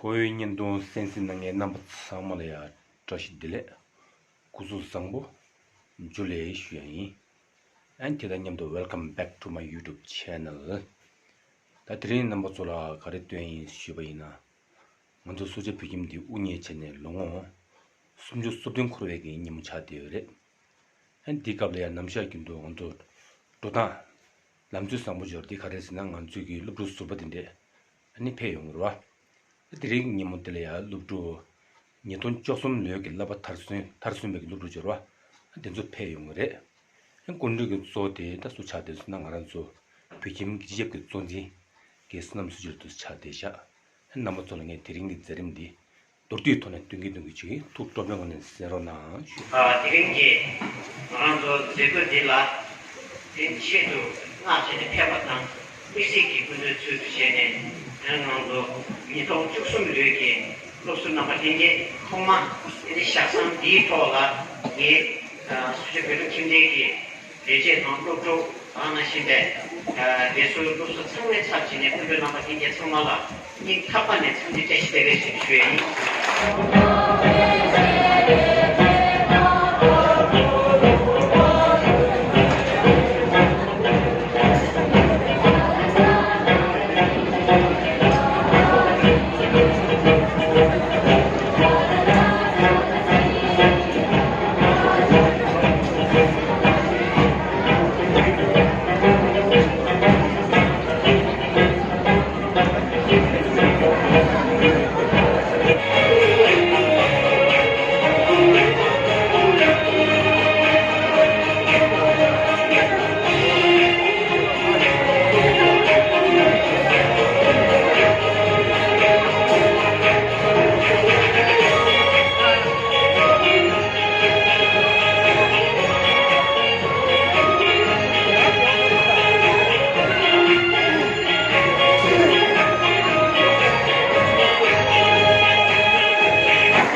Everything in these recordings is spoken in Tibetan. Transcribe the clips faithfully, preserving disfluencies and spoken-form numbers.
ཨོའི་བརྙན་ཐུང་གསན་གཟིགས་གནང་མཁན་རྣམ་པ་ཚང་མ་ལ་ཡང་བཀྲ་ཤིས་བདེ་ལེགས། སྐུ་གཟུགས་བཟང་པོ། འཇུ་ལེ་ཞུ་ཡ་ཡིན། ཨན་དེ་དང་མཉམ་དུ། Welcome back to my YouTube channel. ད་དེ་རིང་རྣམ་པ་ཚོ་ལ་ག་རེ་སྟོན་ཡིན་ཞུས་པ་ཡིན་ན། ང་ཚོ་སུ་ཇཱ་བོད་ཁྱིམ་འདི་དབུ་བརྙེས་བྱས་ནས་ལོ་ངོ་སུམ་ཅུ་སོ་བདུན་འཁོར་བའི་གི་ཉིན་མོ་ཆགས་བསྡད་ཡོད་རེད། ཨན་འདི་སྐབས་ལ་ཡང་ནམ་ཞག་རྒྱུན་དུ་ང་ཚོ་འགྲོ་སྟངས་ལམ་ཚུལ་བཟང་པོ་འབྱོར་འདི་ག་རེ་ཟེར་ན། ང་ཚོའི་གི་སློབ་ཕྲུག་ཟུར་པ་དེ་འདྲས་ཨ་ནི་ཕེབས་ཡོང་གི་རེད་བ། དེ་རིང་ཉིན་མོ་དེ་ལ་ཡང་སློབ་ཕྲུག་ཉིས་སྟོང་བཅུ་གསུམ་ལོའི་གི་བསླབ་པ་མཐར་སོན་མཐར་སོན་པའི་གི་སློབ་ཕྲུག་འབྱོར་བ་དེ་ཚོ་ཕེབས་ཡོང་གི་རེད། སྐུ་མགྲོན་གྱི་གཙོ་བོ་དེ་ད་སུ་ཆགས་བསྡད་སོང་ན། ང་རང་ཚོ་བོད་ཁྱིམ་གྱི་སྤྱི་ཁྱབ་ཀྱི་གཙོ་འཛིན་གྱི་བསོད་ནམས་བསོད་སྒྱུར་དུ་ཆགས་བསྡད་བཞག་རྣམ་པ་ཚོ་ལ་ངས་དེ་རིང་གི་མཛད་རིམ་འདི་མདོར་བསྡུས་ཐོག་ནས་སྟོན་གྱི་འདུག་གི་ཅིག་ཐུགས་སྤྲོ་པོའི་ངང་ནས་གསན་རོགས་གནང་ཞུ། ཨ། དེ་རིང་གི་ང་རང་ཚོ་མཛད་སྒོ་འདི་ལ་དེ་ཆེད་དུ་མངགས་བྱས་ནས་ཕེབས་པ་དང་། དམིགས་བསལ་གྱི་སྐུ་མགྲོན་ཚུལ་དུ་བྱས་ནས་ང་རང་ཚོ་ཉིས་སྟོང་བཅུ་གསུམ་ལོའི་གི་སློབ་ཟུར་རྣམ་པ་ལྷན་རྒྱས་ཚང་མ་འདི་ཞག་བསམ་འདིའི་ཐོག་ལ་ངས་སུ་ཇཱ་བོད་ཕྲུག་ཁྱིམ་སྡེ་གི་ལས་བྱེད་དང་སློབ་ཕྲུག་དང་ནང་བཞིན་པའི་ལས་ཟུར་སློབ་ཟུར་ཚང་མའི་ཚབ་བྱས་ནས་སྐུ་མགྲོན་རྣམ་པ་ལྷན་རྒྱས་ཚང་མ་ལ་སྙིང་ཐག་པ་ནས་འཚམས་འདྲི་བཀྲ་ཤིས་བདེ་ལེགས་ཞེས་ཞུ་ཡ་ཡིན།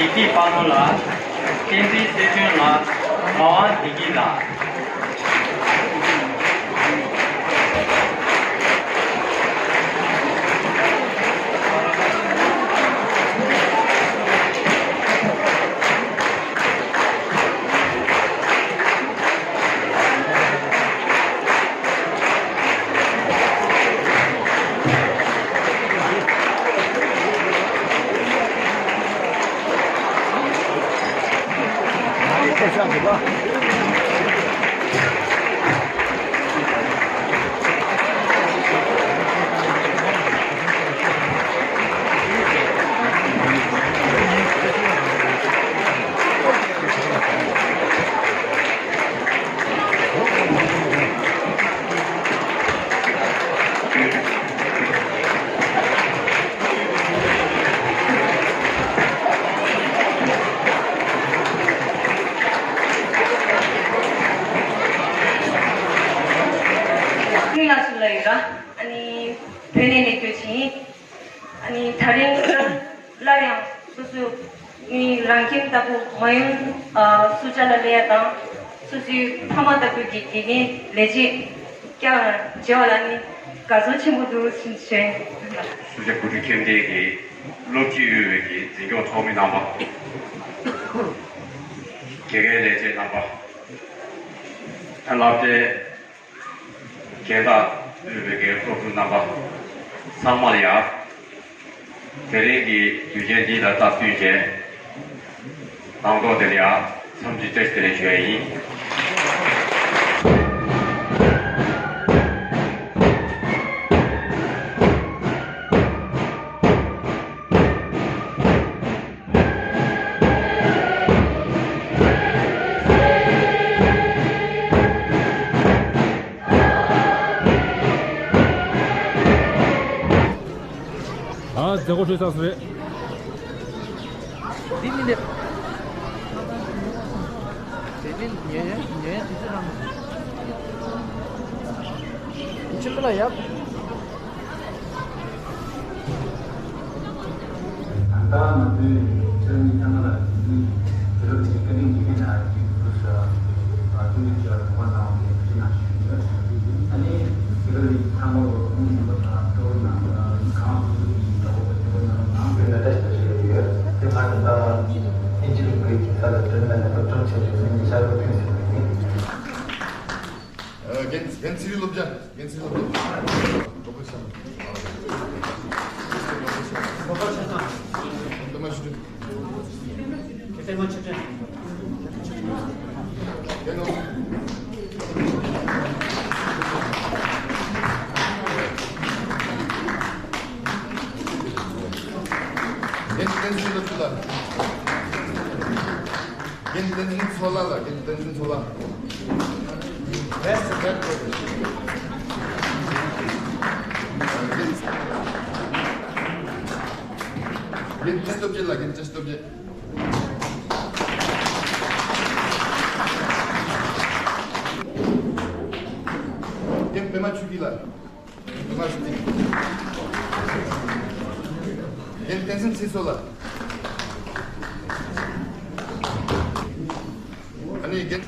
བདེ་སྐྱིད་དཔལ་མོ་ལགས། བསྟན་འཛིན་བརྩེ་ཆེན་ལགས། མ་དབང་བདེ་སྐྱིད་ལགས། ཀུན་ལ་སུ་ལ་ཡོད་ར། ཨ་ནི་བོད་ནས་ལེགས་བཅོས་ཕྱིན། ཨ་ནི་ད་རིང་སླར་ཡང་སོ་སོའི་མི་རང་ཁྱིམ་ལྟ་བུ་མ་ཡུམ་སུ་ཇཱ་ལ་སླེབས་ཡ་དང་། སོ་སོའི་ཕ་མ་ལྟ་བུའི་གི་དགེ་རྒན་ལས་བྱེད་ཀྱང་མཇལ་བ་ལ་ནི་དགའ་ཚོར་ཆེན་པོ་འདུག་ཞུ་ཞུ། སུ་ཇཱ་བོད་ཕྲུག་ཁྱིམ་སྡེ་གི་སློབ་སྤྱི་དབུས་པའི་གི་འཛིན་སྐྱོང་ཚོགས་མི་རྣམ་པ། དགེ་རྒན་ལས་བྱེད་རྣམ་པ། བསླབ་གྲྭའི་རྒན་བདག་དབུས་པའི་གི་སློབ་ཕྲུག་རྣམ་པ་ཚང་མ་ལ་ཡ། དེ་རིང་གི་དུས་ཆེན་འདི་ལ་སྟབས་བསྟུན་བྱས། དང་ཐོག་དེ་ལ་ཡ་འཚམས་འདྲི་བཀྲ་ཤིས་བདེ་ལེགས་ཞུ་ཡ་ཡིན། ཨ། མཛད་སྒོ་གྲོལ་ཚར་སོང་རེད། འདི་ནི་ནི། དེ་ནི་ཉེ་ཉེ་དུས་ཚོད་རང་ཆེན་པོ་ལ་ཡབ། ད་ལྟ་ང་ཚོའི་ཚོགས་མི་ཚང་མ་ལ་དེ་རིང་གི་བཀའ་དྲིན་ཞུ་གི་ན་ཅིག་བུ་ཤ་ཨ་ཐུགས་རྗེ་ཆེ་ལ་དགོངས་པ་གནང་བའི་བཀའ་དྲིན་ཞུ་གི་ཡོད། ཨ་ནི་དེ་རིང་ཚང་མ་ལོ་གསུམ་ཡིན་པ་དང་གཙོ་བོ་ནང་གང་དུ་ཡིན་གཙོ་བོ་གཙོ་བོ་ནང་ནང་དེ་ལ་ད། རྒན་ཚེ་རིང་སློབ་གྲྭ། རྒན་ཚེ་རིང་སློབ་གྲྭ། སློབ་གྲྭ་ཆེན་མོ། སློབ་གྲྭ་ཆེན་མོ། ཨ་མ་ཆོས་སྒྲོན། ཨ་མ་ཆོས་སྒྲོན། རྒན་ནོར་བུ། རྒན་བསྟན་འཛིན་སློབ་གྲྭ་ལ། རྒན་བསྟན་འཛིན་མཚོ་ལགས་ལ། རྒན་བསྟན་འཛིན་མཚོ་ལགས། Best decorator. རྒན་བཀྲ་ཤིས་སྟོབས་རྒྱལ་ལ། རྒན་བཀྲ་ཤིས་སྟོབས་རྒྱལ། རྒན་པད་མ་ཆོས་སྐྱིད་ལ། རྒན་བསྟན་འཛིན་ཚེ་མཚོ་ལགས། ཨ་ནི་རྒན།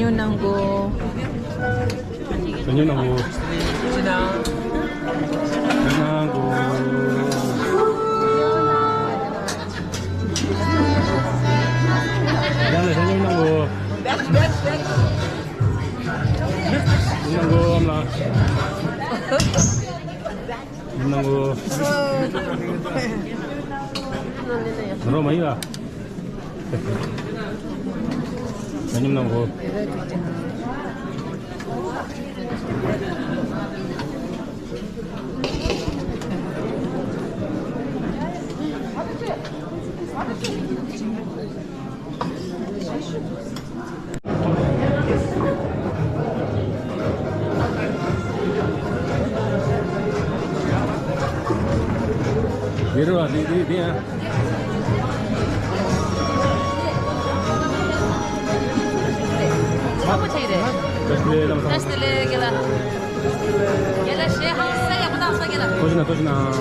ཉོ་གནང་གོ། ཉོ་ན་གོ། ཉོ་ན་གོ། ཡང་ལ་ཉོ་ན་གོ། ཉོ་ན་གོ་ཨམ་ལ། ཉོ་ན་གོ། ང་རོ་མ་ཡིན་ལ། ཉོ་ན་གོ། ཡོད་རེད་བ། འདི་འདི་འདི་ཡང་། ཆོག་པོ་ཆེ་རེད། བཀྲ་ཤིས་བདེ་ལེགས། བཀྲ་ཤིས་བདེ་ལེགས་རྒན་ལགས། རྒན་ལགས་ཞེ་ཧང་སང་ཡག་པོ་བཏང་སོང་རྒན་ལགས། ཐུགས་རྗེ་གནང་ཐུགས་རྗེ་གནང་།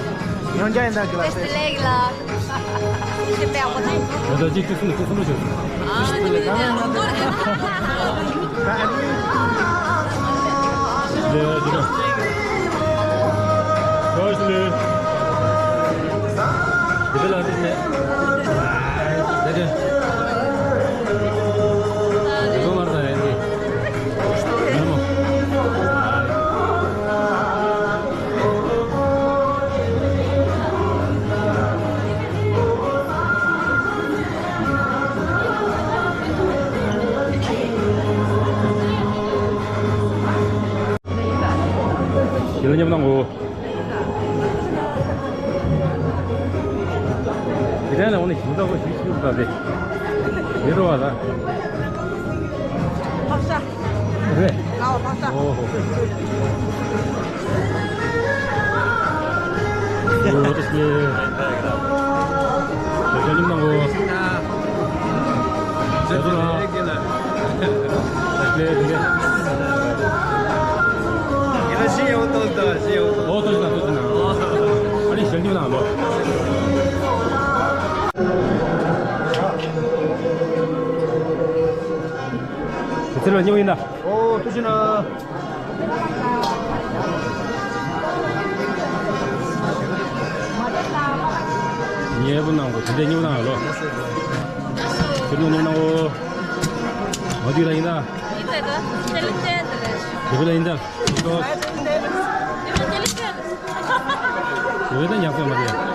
ཡང་བསྐྱར་ཡིན་ད་རྒན་ལགས། བཀྲ་ཤིས་བདེ་ལེགས་རྒན་ལགས། ཞེ་དཔེ་ཡག་པོ་བཏང་། ད་ལྟ་གཅིག་གཅིག་གསུམ་གཅིག་གསུམ་ལ་བྱོས། ཨ་ནི་མི་དེ་ནས་རོགས་རྒན་ལགས། ལེ་ཇི་ལ། བཀྲ་ཤིས་བདེ་ལེགས། བདེ་ལེགས་ལགས། བདེ་ལེགས། བདེ་ལེགས། བདེ་ལེགས་མ་རེད་ད་ཡིན་གྱི། ཡིན་མོ། ཡིན་ལ་མཉམ་གནང་གོ། དེ་རིང་ལ་འོ་ནི་ཞིང་ཐོག་གོ་ཞིག་ཞིག་པ་རེད། ཡོད་རོ་བ་ལ། ཕག་ཤ། རེད། ཨའོ་ཕག་ཤ། ཨོ་ཧོ། ཨོ་ཏི་སི། དེ་རིང་ལ་འོ། ཡོད་རོ་བ། ལས་དེ་འདྲ། ཡིན་ན་ཤི་ཡོང་ཏོག་ཏོག་ཤི་ཡོང་ཏོག་ཨོ་ཏོག་ཞིག་ན་ཏོག་ཞིག་ན། ཨ་ནི་ཞལ་འདེབས་གནང་ལོ། དེ་ཚེ་ལོ་སྙིང་ཡིན་ན། ཨོ་ཏོག་ཞིག་ན། ཉེ་བུ་ནང་གོ་དེ་འདྲ་སྙིང་ན་ལོ། དེ་ལོ་སྙིང་ན་གོ། མ་དུས་ལ་ཡིན་ན། དེ་བས་ལ་ཡིན་ད། དེ་ལོ་ཡིན་ད། དེ་ལོ་ཡིན་ད། ཡོད་ད་ཉག་ཚོད་མ་རེད།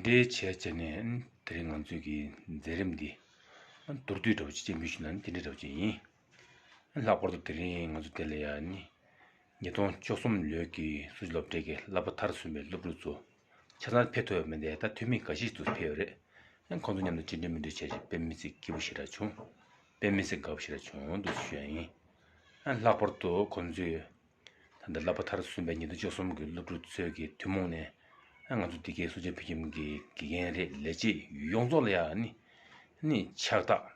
དེ་བྱས་བྱས་ནས་དེ་རིང་ང་ཚོའི་གི་མཛད་རིམ་འདི་མདོར་བསྡུས་འདྲ་བོ་ཅིག་སྤྱན་འབུལ་ཞུ་ན་ནི་དེ་འདྲ་འདྲ་བོ་ཅིག་ཡིན། ལྷག་པར་དུ་དེ་རིང་ང་ཚོ་དེ་ལ་ཡ་ནི་ཉིས་སྟོང་བཅུ་གསུམ་ལོའི་གི་སུ་ཇི་སློབ་གྲྭའི་གི་བསླབ་པ་མཐར་སོན་པའི་སློབ་ཕྲུག་ཚོ་ཆ་ཚང་ཕེབས་ཐུབ་ཡོད་མེད་དེ་ད་འཐུས་མི་འགའ་ཞིག་ཏུ་ཕེབས་ཡོད་རེད། ཁོང་ཚོ་མཉམ་དུ་བཅར་འདྲི་མི་འདྲི་བྱས་ཤིག་དཔེ་མི་སྲིད་སྐྱིད་པོ་ཞེ་དྲག་བྱུང་། དཔེ་མི་སྲིད་དགའ་པོ་ཞེ་དྲག་བྱུང་འདུག་ཞུ་ཡ་ཡིན། ལྷག་པར་དུ་ཁོང་ཚོས་ད་ལྟ་བསླབ་པ་མཐར་སོན་པའི་ཉིས་སྟོང་བཅུ་གསུམ་གྱི་སློབ་ཕྲུག་ཚོའི་གི་ཐུན་མོང་ནས་ང་ཚོ་འདི་གའི་སུ་ཇི་བོད་ཁྱིམ་གྱི་དགེ་རྒན་རེད། ལས་བྱེད་ཡོངས་རྫོགས་ལ་ཡང་ནི་ནི་ཕྱག་རྟགས་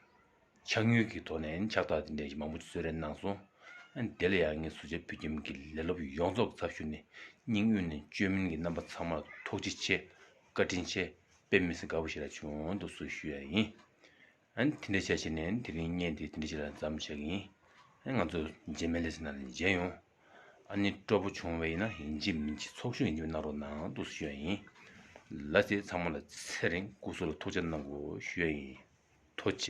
ཕྱག་དངུལ་གྱི་ཐོག་ནས་ཕྱག་རྟགས་དེ་འདྲ་ཞིག་མང་པོ་གསོལ་རས་གནང་སོང་། དེ་ལ་ཡང་ངས་སུ་ཇི་བོད་ཁྱིམ་གྱི་ལས་སློབ་ཡོངས་རྫོགས་ཚབ་ཞུས་ནས་སྙིང་དབུས་ནས་བཅོས་མིན་གྱི་རྣམ་པ་ཚང་མར་ཐུགས་རྗེ་ཆེ། བཀའ་དྲིན་ཆེ། དཔེ་མི་སྲིད་དགའ་པོ་ཞེ་དྲག་བྱུང་འདུག་སུ་ཞུ་ཡ་ཡིན། ཨ་ནི་དེ་འདྲ་བྱས་བྱས་ནས་དེ་རིང་བརྙན་དེ་དེ་འདྲ་བྱས་ལ་མཚམས་བཞག་གི་ཡིན། ཨ་ནི་ང་ཚོ་རྗེས་མའི་ལེ་ཚན་ནང་ལ་མཇལ་ཡོང་། ཨ་ནི་སྤྲོ་པོ་བྱུང་བ་ཡིན་ན་ཡིན་གཅིག་མིན་གཅིག་ཚོགས་ཞུགས་ཡིན་གཅིག་གནང་རོགས་གནང་འདུག་ཞུ་ཡ་ཡིན། ལགས་སེ། ཚང་མ་ལ་ཚེ་རིང་སྐུ་གཟུགས་ལ་ཐུགས་ཅག་གནང་དགོས་ཞུ་ཡ་ཡིན། ཐུགས་རྗེ་ཆེ།